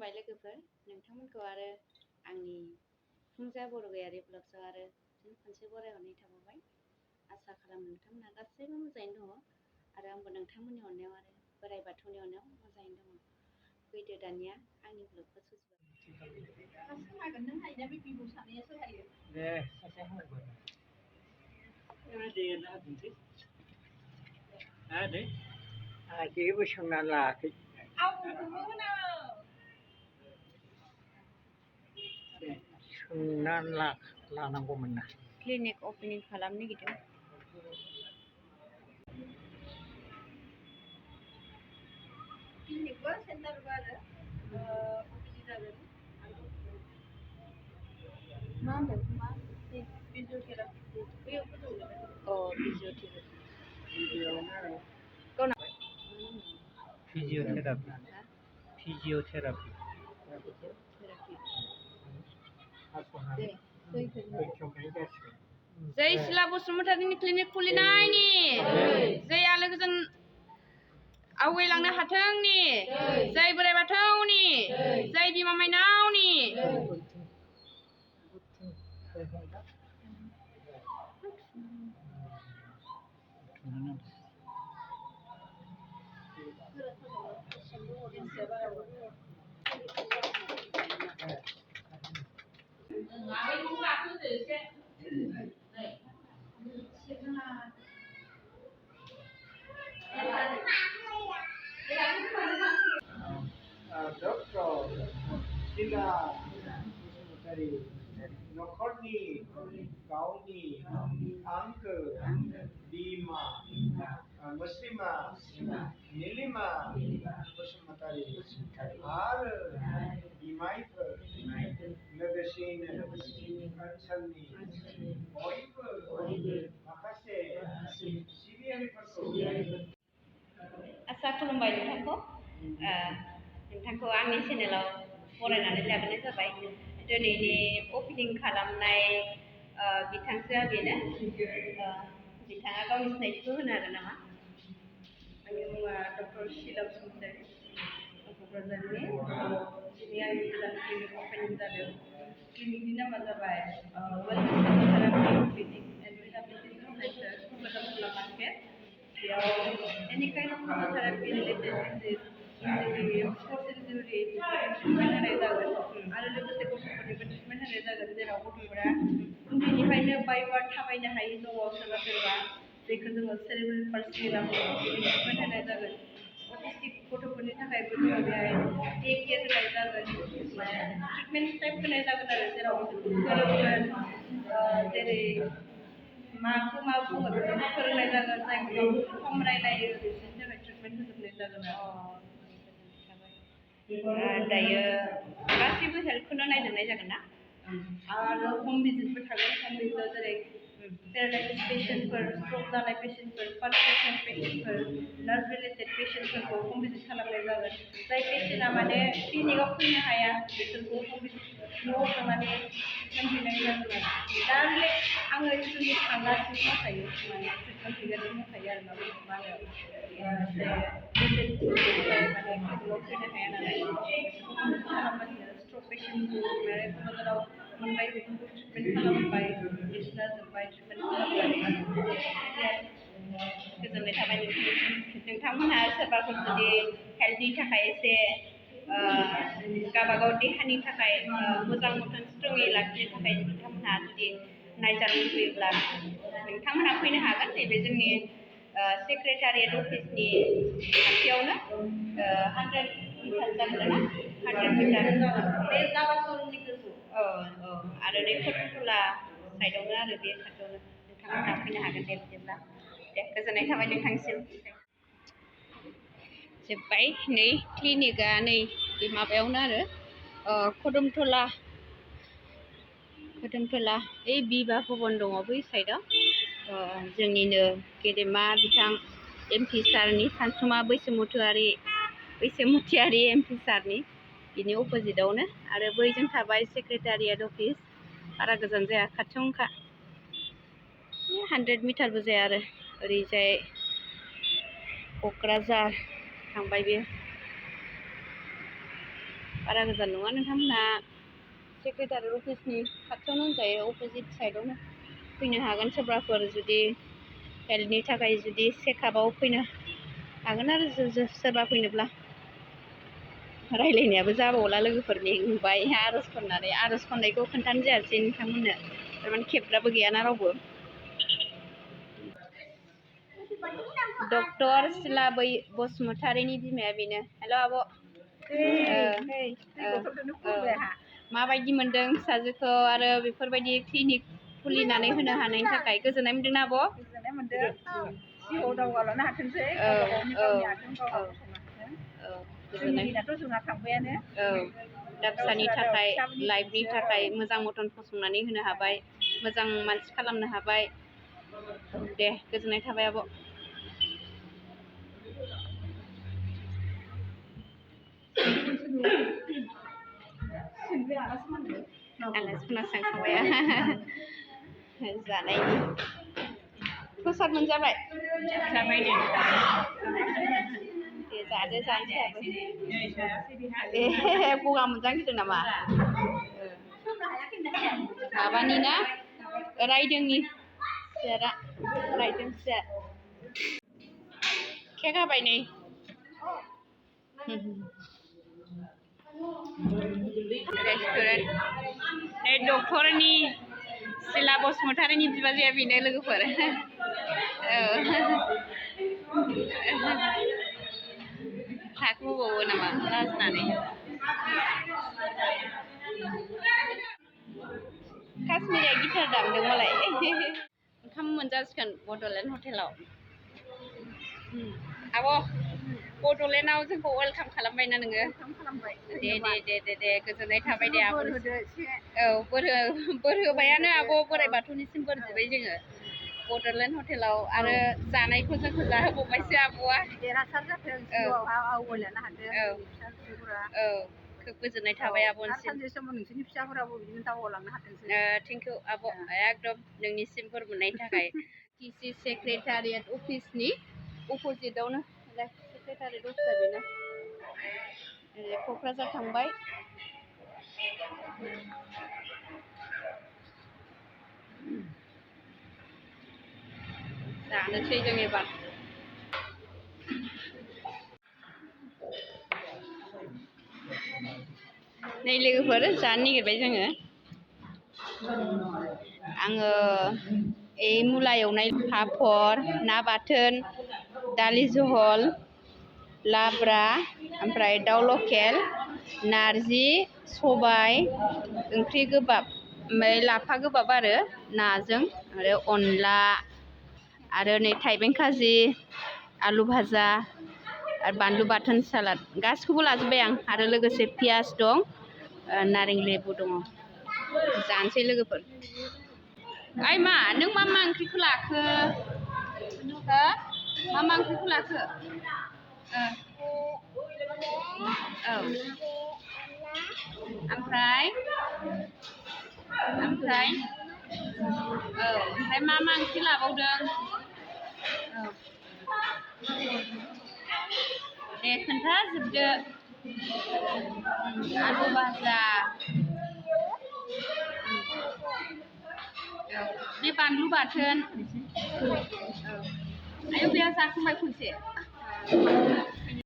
खुलुमबाय लोगोफोर नोंथांमोनखौ आरो आंनि फुंजा बर'गायारि ब्लग्सआव आरो फिन खनसे बरायहरनाय थाबावबाय। आसा खालामो नोंथांमोनहा गासैबो मोजाङैनो दङ आरो आंबो नोंथांमोननि अननायाव आरो बोराइ बाथौनि अननायाव मोजाङैनो दङ। फैदो दानिया आंनि ब्लगखौ जेबो सोंना लायाखै सोंना लानांगौमोन ना। क्लिनिक अपेनिं खालामनो नागिरदों। क्लिनिकबो सेन्टारबो आरो अपेनिं जागोन। मा होनदों मा फिजिअथेरापि बैयाव गोजौआव फिजिअथेरापि जय सिला बसुमतारीनि क्लिनिक खुलिनायनि जय आलो गोजोन आवगायलांनो हाथोंनि जय बोराइ बाथौनि जय बिमा माइनावनि न'खरनि गावनि आंगो बिमा मुस्लिमा नीलिमा बसुमतारी आरो बिमायफोर लोगोसेयैनो ओनसोलनि बयबो माखासे सिबियारिफोरखौ आसा खुलुमबाय नोंथांखौ आंनि चेनेलाव बरायनानै लाबोनाय जाबाय। दिनैनि अपेनिं खालामनाय बिथांजोआ बेनो। बिथाङा गावनि सिनायथिखौ होनो हागोन नामा? आंनि मुङा डक्टर शीला बसुमतारी क'क्राझारनि दिनै आंनि गोदान क्लिनिक अपेनिं जादों। क्लिनिकनि नामा जाबाय wellness physiotherapy clinic and rehabilitation centre Kokrajhar market. बेयाव any kind of physiotherapy related disease जोंनि स्पर्ट्स इन्जुरि ट्रिटमेन्ट होनाय जागोन आरो लोगोसे गथ'फोरनिबो ट्रिटमेन्ट होनाय जागोन, जेराव गथ'फोरा उन्दैनिफ्रायनो बायबार थाबायनो हायि दङ सोरबा सोरबा, जेखौ जोङो सेरेब्रेल पाल्सि होनना बुङो, ट्रिटमेन्ट होनाय जागोन। अटिस्टिक गथ'फोरनि थाखायबो जोङो बेहाय डे केयार होनाय जागोन, ट्रिटमेन्ट टाइप होनाय जागोन आरो जेराव फोरोंगोन, जेरै माखौ मा बुङो बेखौ फोरोंनाय जागोन, जायखौ खम रायलायो बिसोरनि थाखाय ट्रिटमेन्ट होजोबनाय जागोन आरो। दायो गासैबो हेल्थखौनो नायजोबनाय जागोन ना? आरो हम भिजिटबो थागोन। हम भिजिटआव जेरै पेरालाइसिस पेसेन्टफोर, स्ट्रक जानाय पेसेन्टफोर, पार्किनसन पेसेन्टफोर, नार्भ रिलेटेड पेसेन्टफोरखौ हम भिजिट खालामनाय जागोन। जाय पेसेन्टआ माने क्लिनिकआव फैनो हाया बिसोरखौ हम भिजिट न'आव थांनानै ट्रिटमेन्ट हैनाय जागोन आरो। दा आङो एक्सुवेलि थांगासिनो दंखायो, माने ट्रिटमेन्ट हैगासिनो दंखायो आरो मा होनो पेसेन्टफोरखौ माने क्लिनिकआव फैनो हाया नालाय बिसोरखौ हम भिजिट खालामगासिनो। स्ट्रक पेसेन्टखौ माने क'क्राझाराव मोनबाय, बेफोरखौ ट्रिटमेन्ट खालामबाय, बिसोरना जोब्बाय ट्रिटमेन्ट खालामबाय। गोजोननाय थाबाय नोंथांनिसिम। नोंथांमोनहा सोरबाफोर जुदि हेल्थनि थाखाय एसे गावबागाव देहानि थाखाय मोजां मथन स्ट्रङै लाखिनो थाखाय नोंथांमोनहा जुदि नायजानो लुबैयोब्ला नोंथांमोनहा फैनो हागोन। नैबे जोंनि सेक्रेटारियेट अफिसनि खाथियावनो 100 मिटार जागोन ना, 100 मिटार बे जाबा श'रुमनि गोजौ। आरो बे खोथुला साइडआवनो आरो बे खाथियावनो नोंथांमोनहा फैनो हागोन। दे बिदिब्ला दे गोजोननाय थाबाय नोंथांनिसिम। जोब्बाय नै क्लिनिकआ नै बे माबायावनो आरो खोदोमथला ओइ बिबा भबन दङ बै साइडआव। जोंनिनो गेदेमा बिथां MP सारनि सानसुमा बैसोमुथियारि MP सारनि बिनि अपोजिटआवनो आरो बैजों थाबाय सेक्रेटारियेट अफिस, बारा गोजान जाया, खाथियावनोखा, 100 मिटारबो जाया आरो ओरैजाय क'क्राझार थांबाय बेयो। बारा गोजान नङा नोंथांमोना सेक्रेटारि अफिसनि खाथियावनो होनजायो अपोजिट साइडआवनो फैनो हागोन सोरबाफोर जुदि हेल्थनि थाखाय जुदि चेकआपआव फैनो हागोन आरो सोरबा फैनोब्ला रायलायनायाबो जाबावला लोगोफोरनि नुबाय आर'ज खननानै आर'ज खननायखौ खोन्थानो जायासै नोंथांमोननो थारमाने खेबग्राबो गैयाना रावबो डक्टर सिला बसुमतारीनि बिमाया बेनो हेल' आब' माबायदि मोनदों फिसाजोखौ आरो बेफोरबायदि क्लिनिक खुलिनानै होनो हानायनि थाखाय गोजोननाय मोनदोंना आब'? गोजोननाय मोनदों जिउआव दावगालांनो हाथोंसै गावबा गावनि आथिङाव गाव गसंनो हाथों जोंनि दिनाथ' जोंहा थांबायानो दा फिसानि थाखाय लाइफनि थाखाय मोजां मथन फसंनानै होनो हाबाय मोजां मानसि खालामनो हाबाय दे गोजोननाय थाबाय आब' आलासि खोनासंखांबाय जानायनि प्रसाद मोनजाबाय जाबाय दे जादो जानोसै ए गगा मोनजागिरदों नामा माबानि ना रायदोंनि सियारा रायदों सियार केक हाबाय नै रेस्टुरेन्ट नै डक्टरनि सिला बसुमतारीनि बिबाजैया बेनो लोगोफोर थाखोबावो नामा लाजिनानै काश्मीरिया गिटार दामदों मालाय ओंखाम मोनजासिगोन बड'लेण्ड हटेलाव आब' बड'लेण्डआव जोंखौ वेलकाम खालामबायना नोङो दे गोजोननाय थाबाय दे आब' औ बोर होबायानो आब' बोराइ बाथौनिसिम बोर बिबाय जोङो बड'लेण्ड हटेलाव आरो जानायखौ जोंखौ जाहोबावबायसो आब'आ देरहासार जाथों जिउआवहा आवगायलांनो हाथों फिसा फिसौफोरा खोब गोजोननाय थाबाय आब'निसिम सानसे समाव नोंसोरनि फिसाफोराबो बिदिनो दावगालांनो हाथोंसै थेंक इउ आब' एकदम नोंनिसिम बोर मोननायनि थाखाय टिसि सेक्रेटारियेट अफिसनि अपोजिटआवनो सेक्रेटारियेट अफिसा बेनो क'क्राझार थांबाय जानोसै जों एबार नै लोगोफोर जानो नागिरबाय जोङो आङो मुला एवनाय पापर ना बाथोन दालि जहल लाब्रा ओमफ्राय दाउ लकेल नारजि सबाय ओंख्रि गोबाब ओमफ्राय लाफा गोबाब आरो नाजों आरो अनला आरो नै थाइबें खाजि आलु भाजा आरो बानलु बाथोन सालाद गासिखौबो लाजोब्बाय आं आरो लोगोसे पियास दं नारें लेबु दङ जानोसै लोगोफोर ओइ मा नों मा ओंख्रिखौ लाखो हो मा ओंख्रिखौ लाखो औ ओमफ्राय मा ओंख्रि लाबावदों औ दे खोन्थाजोबदो आलु भाजा बे बानलु बाथोन आयौ बेहा जाखांबाय खनसे